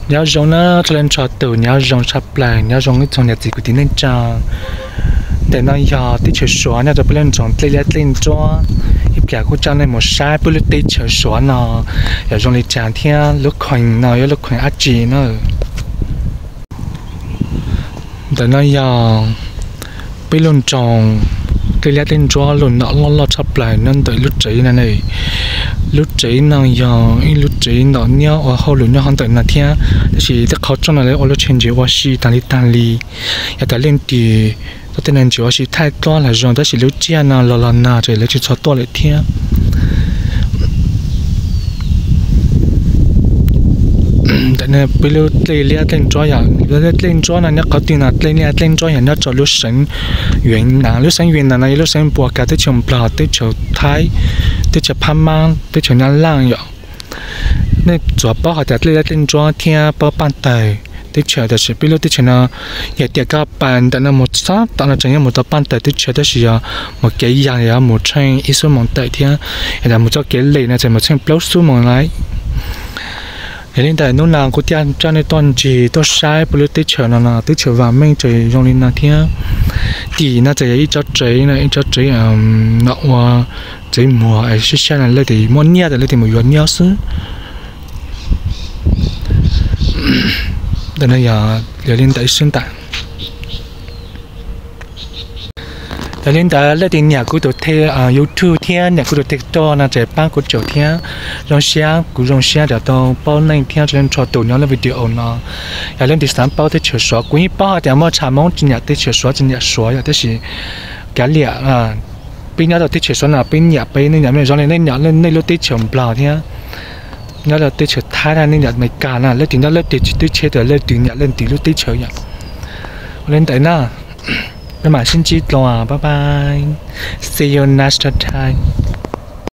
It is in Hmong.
Nyob zoo na txhua leej txhua tus, nyob zoo tshaj plaws, nyob zoo ib tsoom niam txiv kwv tij neej tsa. Ntawm no yog teb chaws Suav nyob rau peb lub nroog Dlej Liab Dlej Nruab. Ib pliag kuj coj nej mus saib peb lub teb chaws Suav no yog zoo li cas thiab lub kheev no yog lub kheev dab tsi na. Ntawm no yog peb lub nroog Dlej Liab Dlej Nruab lub nom loj loj tshaj plaws nyob ntawm lub tsev no ne. Lub tsev no yog ib lub tsev nom nyob ua hauj lwm nyob hauv ntawm no thiab, tab sis tej qhov rooj no lawv ua lub tsheb ntsis ua si tag li tag li. Yog tias leej twg tau tej neeg ntsis ua si thaij tuaj los zoo, tab sis lub caij no los los nag ces lawv tsis txhob tuaj lawm thiab. Ntawm no peb lub Dlej Liab Dlej Nruab yog, Dlej Nruab no nyob qhov twg no, Dlej Liab Dlej Nruab yog nyob rau lub xeev Yuav Nas. Lub xeev Yuav Nas no yog lub xeev npuab kiag teb chaws Nplog, teb chaws Thaib, teb chaws Phab Mab, teb chaws Nyab Laj yom. Nej tsuas paub hais tias Dlej Liab Dlej Nruab thiab paub Paj Tawg teb chaws, tab sis peb lub teb chaws no yog tias koj pais ntawm no mus txog tom no tseem yuav mus tau Paj Tawg teb chaws, tab sis yog mus kev yag yog mus tsheej ib xuab moos tawm thiab, yog tias mus txoj kev lem no tseem mus tsheej plaub xuab moos lawm. Yog li ntawd hnub no kuv thiaj coj nej tuaj ntsis tuaj saib peb lub teb chaws no no, teb chaws vam meej ces zoo li no thiab. Tim no txawm yog ib tsob tsev no, ib tsob tsev no ua tsev muag es sib sab no, leej twg muaj nyiaj ces leej twg mus yuav nyiaj xwb. Ntawm no yog, yog li ntawd xwb ntag. Yog li ntawd leej twg nyiam kuv tus YouTube thiab nyiam kuv tus TikTok no ces pab kuv caum thiab. Zoo siab, kuv zoo siab uas tau paub nej thiab txhua leej txhua tus nyob lub video no. Yog leej twg xav paub teb chaws Suav, kuv yeej paub hais tias muaj tshaj Hmoob tsis nyiam teb chaws Suav, tsis nyiam Suav yom, tab sis kav liam, peb nyob rau teb chaws Suav no peb nyiam peb, nej nyiam zoo li nej nyiam nej lub teb chaws Nplog thiab, nyob rau teb chaws Thaib na nej nyiam Amelikas na, leej twg nyob leej twg teb chaws, leej twg nyiam leej twg lub teb chaws yom. Ua li ntawd na, peb mam sib ntsib dlua, bye bye, see you next time.